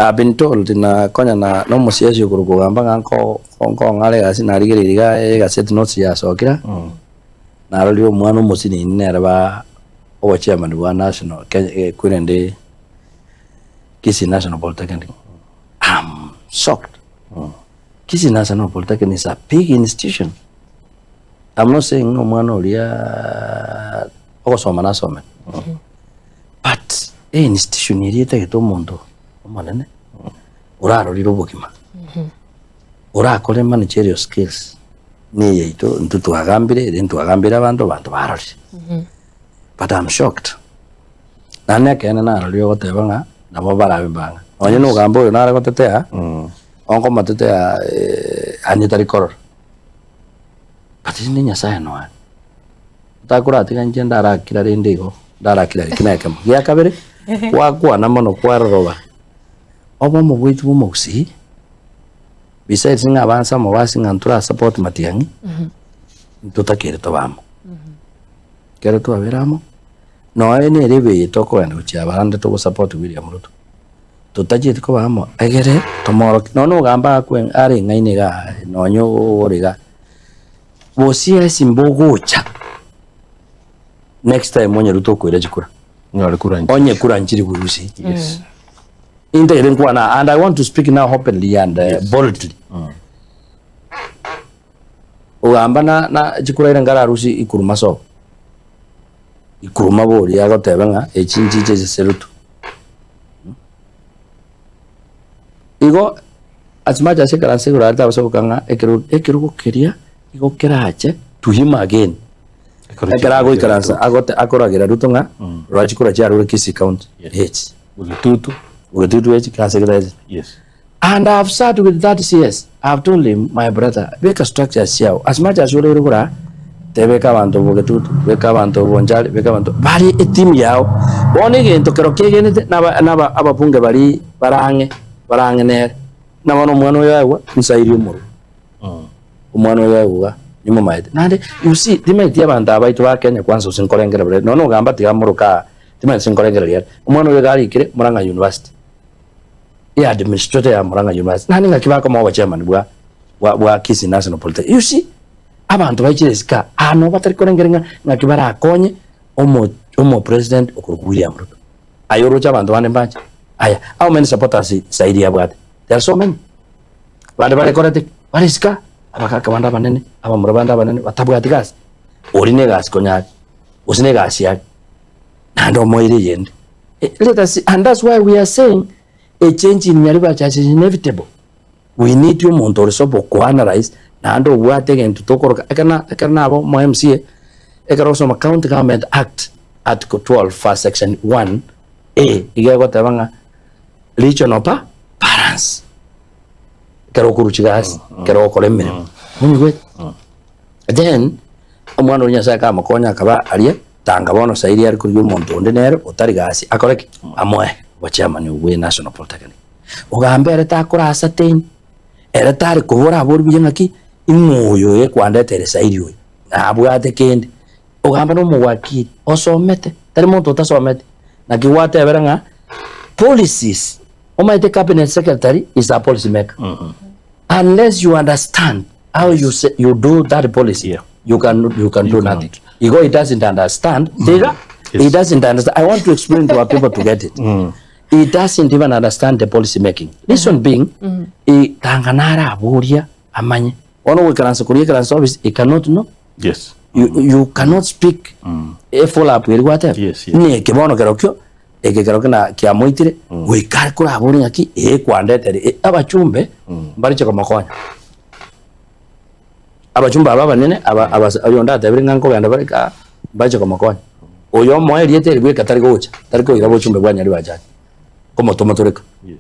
I've been told na konya na nomosiasi okorokwa ogamba ng'a nko nkong'ara egasi narigereiri iga egaseti notes yasokire, narorire omwana omosinini nere ba obochairman bwa national Kenya kwerende Kisii National Polytechnic. I'm shocked. Kisii National Polytechnic is a big institution. I'm not saying ng'a omwana oria ogosoma nasomete. But einstitution eria etagete omonto omonene orarorire obogima, orakore managerial skills na eyaito intwe twagambire ere ntwagambire abanto abanto barorire. But I'm shocked. Naende ekeene narorire ogoteba ng'a nabo barabe mbang'a. Nonye na ogamba oyo nare gotetea, onkomotetea anye tari korora. But rende Nyasaye noare. Otakoratiga inche ndarakira rende igo, ndarakira eki na ekemo. Gia kabere, gwakwana mono kwaroroba, obomo bwaito bwa omogusii, besides ng'a abansa amo basi ng'a ntora support matiang'i, ntotakeire tobe amo. Ekero twabere amo, nonya nere ebe eye tokogenda gochia abande togo support William Ruto, totachieti koba amo egere tomorokie, nonya ogamba akwe are eng'aini igaa nonya ore igaa. Bosiesi mbogocha next time onye Ruto okoira chikura. Nyore kura nchiri. Onye kura nchiri burusi. Yes. Intagete nkwana and I want to speak now openly and uh, boldly. Ogamba na na chikura ere ngararusi ikuruma sobo. Ikuruma bori agoteba ng'a echi nchiche ase Ruto. Igo as much as ekaranse igoro aria tabasa goka ng'a ekero ekerogo keria igo kerache to him again. Ekero Ekero agoikaransa agote akoragera Ruto ng'a rora chikura chiarure Kisii County Yes. echi. Bogetutu. Bogetutu echi kase gete echi. Yes. And I have sat with that CS, I have told him, my brother, beka structures chiao. As much as ore igoro tebeka abanto bogetutu, beka abanto bonchari, beka abanto bare etimu yao. Bono egento kero kegenete naba naba ababunge baria bare ang'e bare ang'e nere. Buna bono omwana oyo aegwa, nsairie omorwe. Omwana oyo aegwa iga, nimomaete. Naende you see, timaeti abanto aba baito ba Kenya kwanza gose nkorengera bare, nonya ogamba tiga moroke aa, timaeti gose nkorengereria are. Omwana oyo iga arikire Murang'a University, e administrator ya Murang'a University, naende ng'aki bakomoa obochairman bwa bwa bwa Kisii National Polytechnic. You see, abanto baichire isiko aa, aa nabo batari korengereria ng'a ng'aki barakonye omo omo president okorokwa William Ruto. Aye oroche abanto bande mbanche? Aya, how many supporters Saidi abwate? There are so many. Bande barekorete ki? Bare isiko aa, abagaka bande abanene, abamura bande abanene batabwati gasi. Oria na egasi konya are, gose na egasi are, naende omoeire eyende. Eh, let us see, and that's why we are saying a change in Nyaribari Church is inevitable. We need omonto ore sobo koanalyze naende obwate egento tokoroka ekero na ekero naba omo MCA ekero ogosoma County Government Act article 12 first section 1 A iga egoteba ng'a regional pa balance ekero okorwa chigasi ekero ogokora emeremo onyigwete then omwana oria Nyasaye akamokonya akaba aria tanga bono sairi are korigia omonto onde nere otari gasi akore ki? Amoe obochairman obwe National Polytechnic. Ogambe ere takora ascertain, ere tari kobora abori buya ng'aki, ing'o oyo oyekwandete ere sairi oyo, nabwate kende. Ogamba na omowakili osomete, tari monto otasometi, naki gwatebera ng'a policies, omanyete cabinet secretary is a policy maker. Unless you understand how you say, you do that policy, Yeah. you can you can You do cannot. nothing. Igo he doesn't understand. Tega, he Yes. doesn't understand. I want to explain to our people to get it. He doesn't even understand the policy making. Reason being, he tanga naraboria amanye. Bono goikaransa koria ekaransa office, he cannot know. Yes. You, you cannot speak a follow up eri gwateba. Yes, yes. Neke bono kerokio eke kerokio na kiamoitire goika korabore ng'aki ee kwandetere eh, abachumbe mbariche komokonya. Abachumbe aba abanene aba abas oyo ondatebire ng'a nkogenda bare kaa mbache komokonya. Oyo omoe erieta eri bweka tari gocha, tari koira bochumbe bwa Nyaribachani, komotoma toreka. Yes.